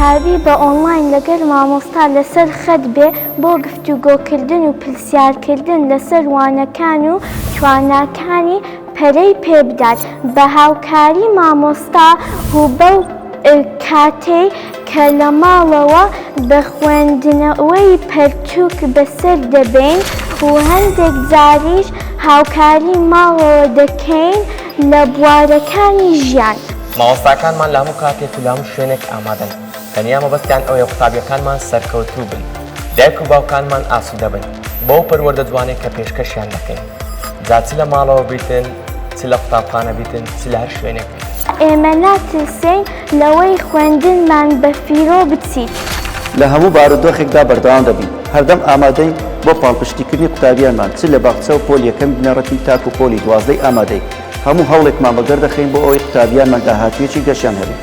قوتابی بە ئۆنڵاین لەگەل مامۆستا لەسەر خەت بێ بۆ گفتوگۆکردن و پرسیارکردن لەسەر وانەکان و تواناکانی پەرەی پێبدات بە هاوکاری مامۆستا و بەو کاتەی کە لە ماڵەوە بە خوێندنەوەی پەرتوک بەسەر دەبەین و هەندێک جاریش هاوکاری ماڵەوە دەکەین لە بوارەکانی ژیان. مامۆستاکانمان لە هەموو کاتێک و لە هەموو شوێنێک ئامادەن، تەنیا مەبەستیان ئەوەیە قوتابییەکانمان سەرکەوتوو بن، دایک و باوکانمان ئاسوودە بن بەو پەروەردە جوانەی کە پێشکەشیان دەکەین، جا چ لە ماڵەوە بیتن، چ لە قوتابخانە بیتن، چ لە هەر شوێنێک بیتن. ئێمە ناترسێین لەوەی خوێندنمان بە فیرۆ بچیت. لە هەموو بارودۆخێکدا بەردەوام دەبین، هەردەم ئامادەین بۆ پاڵپشتیکردنی قوتابیانمان چ لە باخچە و پۆلی یەکەمی بنەڕەتی تاکو پۆلی دوازدەی ئامادەی، هەموو هەوڵێکمان بەگەر دەخەین بۆ ئەوەی قوتابیانمان داهاتوویەکی گەشیان هەبێت.